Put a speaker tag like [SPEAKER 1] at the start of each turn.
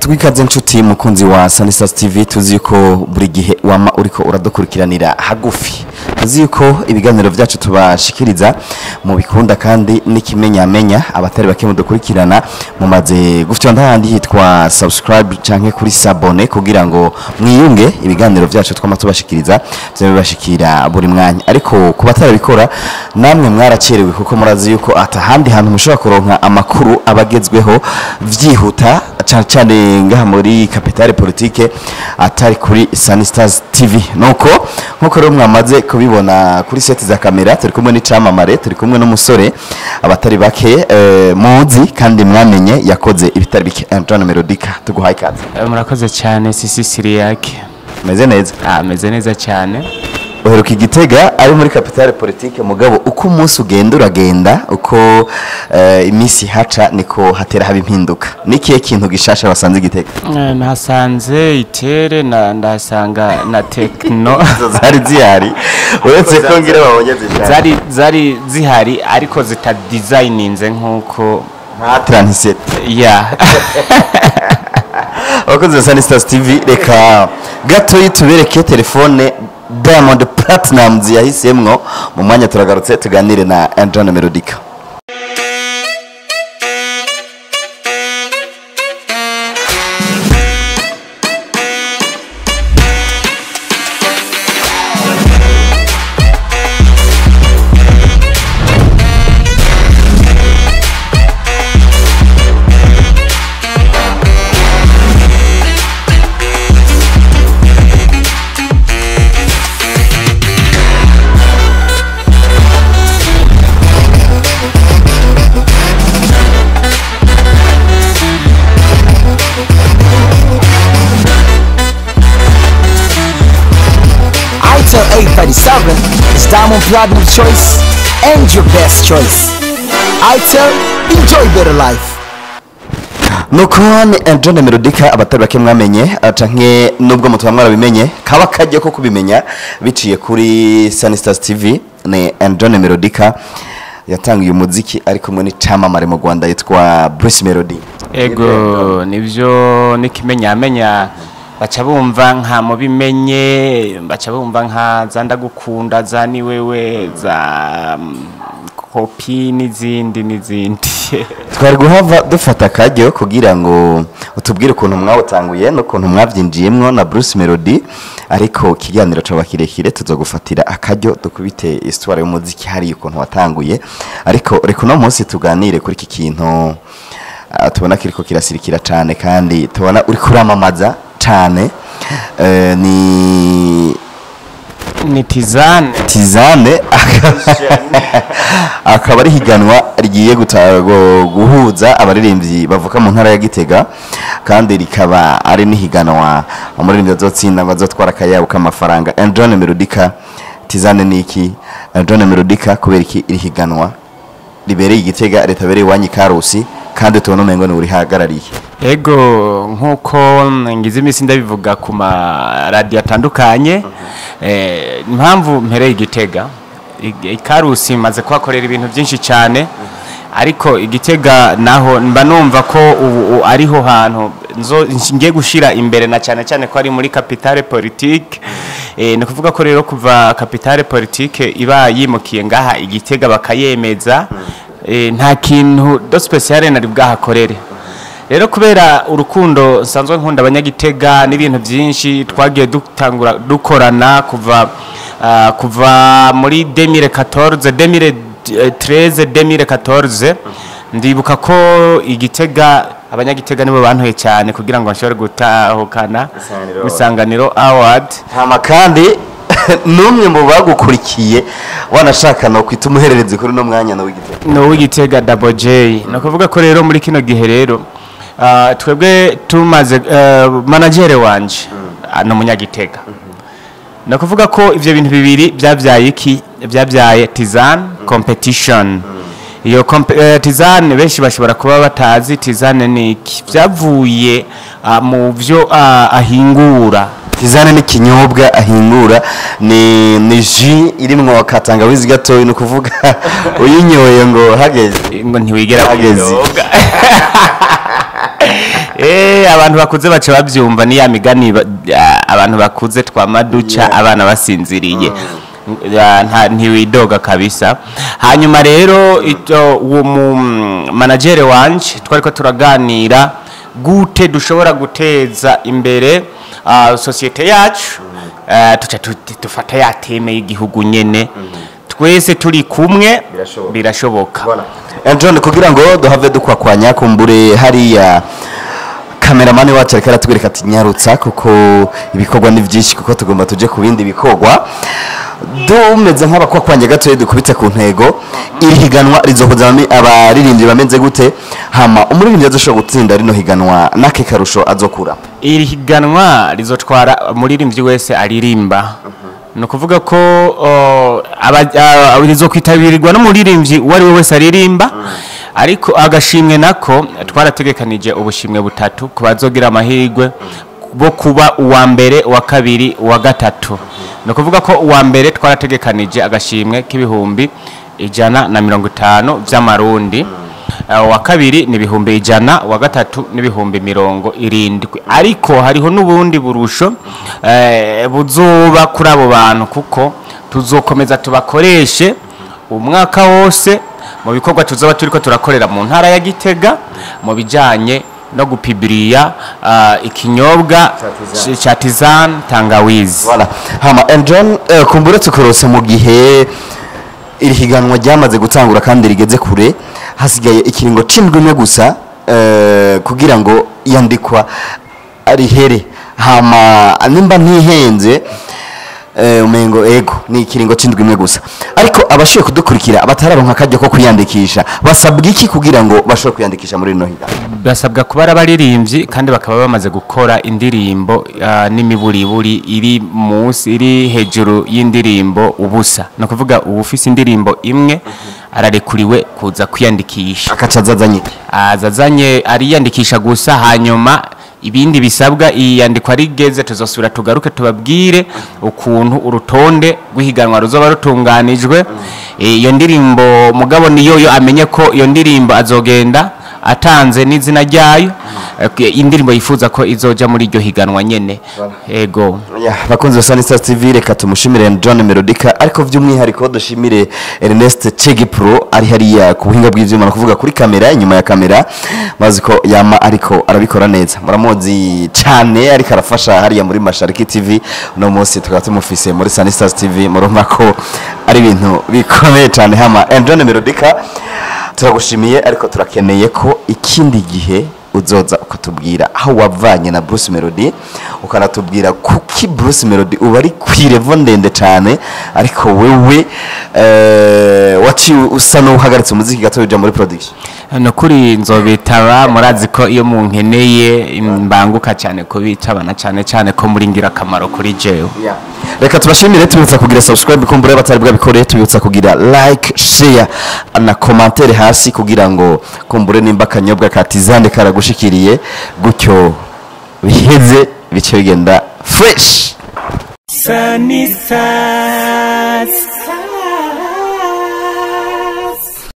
[SPEAKER 1] Twikaze nshuti mukunzi wa Sunny TV, tuzi yuko buri gihe wama uriko uradukurikiranira hagufi, tuzi yuko ibiganiro byacu tubashikiriza mu bikunda kandi n'ikimenyamenya abatari bake mudukurikirana mumaze gufyonda handi hitwa subscribe canke kuri s'abonner kugira ngo mwiyunge ibiganiro byacu twama tubashikiriza bibashikira buri mwanya. Ariko kubatarabikora namwe mwaracerewe, kuko murazi yuko atahandi hantu mushobora kuronka amakuru abagezweho vyihuta cyane cyane ngaha muri capitale politique atari kuri Sunny Stars TV. Nuko nkuko rero mwamaze kubibona kuri set za kamera, turi kumwe n'icamamare, turi kumwe n'umusore abatari bake muzi kandi mwamenye yakoze ibitari bike, Antoine Melodica. Tuguhaye ikaze.
[SPEAKER 2] Murakoze cyane Sisi Siriyake.
[SPEAKER 1] Meze neza?
[SPEAKER 2] Meze neza cyane.
[SPEAKER 1] Uheruka Igitega ari muri capitale politique, mugabo uko umunsi ugenda uragenda, uko iminsi haca niko hatera haba impinduka. Nikiye kintu gishasha basanze Igitega?
[SPEAKER 2] Nahasanze itere na ndahasanga na Tecno.
[SPEAKER 1] Zari zihari, uretse ko ngira babonye zishasha.
[SPEAKER 2] Zari zihari ariko zitadesigninze nkuko
[SPEAKER 1] nka 37.
[SPEAKER 2] Yeah.
[SPEAKER 1] Abakozi ba Sunny Stars TV, reka gatoyi tubereke telefone Diamond Platnumz yahisemwo. Mu mwanya turagarutse tuganire na Antoine Melodica.
[SPEAKER 3] itel A37 is Diamond Platinum choice and your best choice. itel, enjoy better life.
[SPEAKER 1] Nuko ni Antoine Melodica abatari bake mwamenye canke nubwo mutwa mwarabimenye kaba kajye ko kubimenya biciye kuri Sunny Stars TV. Ni Antoine Melodica yatangiye umuziki ari kumwe n'icamamare mu Rwanda yitwa Bruce Melody.
[SPEAKER 2] Ego nivyo, n'ikimenyamenya baca bumva nka mubimenye, baca bumva nka za ndagukunda, za ni wewe, za kopi n'izindi n'izindi.
[SPEAKER 1] Twari guhava dufata akaryo kugira ngo utubwire ukuntu mwawutanguye n'ukuntu mwabyinjiyemwo na Bruce Melody, ariko ikiganiro coba kirekire, tuzogufatira akaryo dukubite histoire y'umuziki hari ukuntu watanguye. Ariko reka uno munsi tuganire kuri iki kintu tubona kiriko kirasirikira cane kandi tubona uri kuramamaza cane, ni
[SPEAKER 2] ni Tizane.
[SPEAKER 1] Tizane akaba ari higanwa rigiye guhuza abaririmbyi bavuka mu ntara ya Gitega, kandi rikaba ari n'ihiganwa umuririmbyi azotsinda bazotwara akayabo k'amafaranga. Antoine Melodica, Tizane niki? Antoine Melodica, kubera iki iri higanwa ribereye Igitega ritabereye iwanyu Karusi, kandi tubona umengo ni urihagarariye?
[SPEAKER 2] Ego, nkuko ngize iminsi ndabivuga ku maradiyo atandukanye, impamvu mpereye Igitega, Ikarusi maze kuhakorera ibintu byinshi cyane, ariko Igitega naho mba numva ko ubu ariho hantu ngiye gushira imbere, na cyane cyane ko ari muri capitale politique. Ni kuvuga ko rero kuva capitale politique iba yimukiye ngaha Igitega bakayemeza, nta kintu do speciale nari bwahakorere. Rero kubera urukundo nsanzwe nkunda abanyagitega n'ibintu byinshi twagiye dutangura dukorana kuva muri 2014, 2013, 2014, ndibuka ko Igitega abanyagitega nibo bantoye cyane kugira ngo nshobore gutahukana Isanganiro Award.
[SPEAKER 1] Hama kandi numwe mu bagukurikiye wanashaka no kwita umuhererezi kuri no mwanya no w'Igitega,
[SPEAKER 2] no w'Igitega Double J. No kuvuga ko rero muri kino gihe rero twebwe tumaze manager wanje no munyagitega, no kuvuga ko ivyo bintu bibiri byabyaye iki? Byabyaye Tizane competition. Iyo Tizane benshi bashobora kuba batazi Tizane ni iki, byavuye mu byo ahingura.
[SPEAKER 1] Tizane ni kinyobwa ahingura, ni jus irimwo katangawizi gatoyi, ni ukuvuga uyinyoye ngo hageze
[SPEAKER 2] ngo ntiwigera
[SPEAKER 1] hageze.
[SPEAKER 2] Widoga. Abantu bakuze baca bavyumva, ni ya migani abantu bakuze twamaduca abana basinziriye. Ntiwidoga kabisa. Hanyuma rero uwo mu manager wanje twariko turaganira gute dushobora guteza imbere société yacu. Tuca dufata ya thème y'igihugu nyene, twese turi kumwe.
[SPEAKER 1] Birashoboka.
[SPEAKER 2] Birashoboka.
[SPEAKER 1] John, kugira ngo duhave dukwakwanya, kumbure hariya kameramani wacu ariko aratwereka ati nyarutsa, kuko ibikorwa ni byinshi, kuko tugomba tuje ku bindi bikorwa. Dumeze nk'abakwakwanya gatoya, dukubite ku ntego: iri higanwa rizohuza abaririmbyi bameze gute? Hama umuririmbyi azoshobora gutsinda rino higanwa, n'ake karusho azokura?
[SPEAKER 2] Iri higanwa rizotwara umuririmbyi wese aririmba. Ni ukuvuga ko rizokwitabirwa n'umuririmbyi uwo ari we wese aririmba. Ariko agashimwe nako, twarategekanije ubushimwe butatu ku bazogira amahirwe bo kuba uwa mbere, uwa kabiri, uwa gatatu. Ni ukuvuga ko uwa mbere twarategekanije agashimwe k'150,000 vy'amarundi, uwa kabiri ni 100,000, uwa gatatu ni 70,000. Ariko hariho n'ubundi burusho buzoba kuri abo bantu, kuko tuzokomeza tubakoreshe umwaka wose mu bikorwa tuzoba turiko turakorera mu ntara ya Gitega mu bijanye no gupibiriya ikinyobwa ca tisane tangawizi.
[SPEAKER 1] Voilà. Hama and John, kumbure tukorose mu gihe iri higanwa ryamaze gutangura kandi rigeze kure, hasigaye ikiringo c'indwi imwe gusa kugira ngo yandikwa arihere. Hama nimba ntihenze, umengo ego ni ikiringo c'indwi imwe gusa, ariko abashoboye kudukurikira batararonka akaryo ko kwiyandikisha, basabwa iki kugira ngo bashobore kwiyandikisha muri rino higanwa?
[SPEAKER 2] Basabwa kuba ari abaririmbyi kandi bakaba bamaze gukora indirimbo n'imiburiburi iri munsi, iri hejuru y'indirimbo ubusa. Ni ukuvuga uwufise indirimbo imwe ararekuriwe kuza kwiyandikisha.
[SPEAKER 1] Akaca azazanye iki?
[SPEAKER 2] Azazanye ariyandikisha gusa, hanyuma ibindi bisabwa, iyandikwa rigeze tuzosubira tugaruke tubabwire ukuntu urutonde rw'ihiganwa ruzoba rutunganijwe. Iyo ndirimbo mugabo niyo yo amenye ko iyo ndirimbo azogenda atanze n'izina ryayo, indirimbo yifuza ko izoja muri iryo higanwa nyene, ego.
[SPEAKER 1] Ya, bakunzi ba Sunny Stars TV, reka tumushimire John Melodica, ariko by'umwihariko dushimire Ernest Chegi Pro ari hariya ku buhinga bw'ivyuma, no kuvuga kuri kamera, inyuma ya kamera, mazi ko yama ariko arabikora neza, muramuzi cyane, ariko arafasha hariya muri Mashariki TV. Uno munsi tukaba tumufise muri Sunny Stars TV, murumva ko ari ibintu bikomeye cyane. Hama and John Melodica, turagushimiye, ariko turakeneye ko ikindi gihe uzoza ukatubwira aho wavanye na Bruce Melody, ukanatubwira kuki Bruce Melody uba ari kw'ilevel ndende cyane, ariko wewe waciye usa n'uhagaritse umuziki gato uja muri production.
[SPEAKER 2] Nukuri nzobitaba. Murazi ko iyo munkeneye mbanguka cyane kubitabana, cyane cyane ko muri ngirakamaro kuri jewe.
[SPEAKER 1] Reka tubashimire, tubibutsa kugira subscribe kumbure batari bwabikore, tubibutsa kugira like, share na commentaire hasi, kugira ngo kumbure nimba akanyobwa ka tisane karagushikiriye gutyo, biheze bice bigenda fresh.
[SPEAKER 2] Sunny Stars.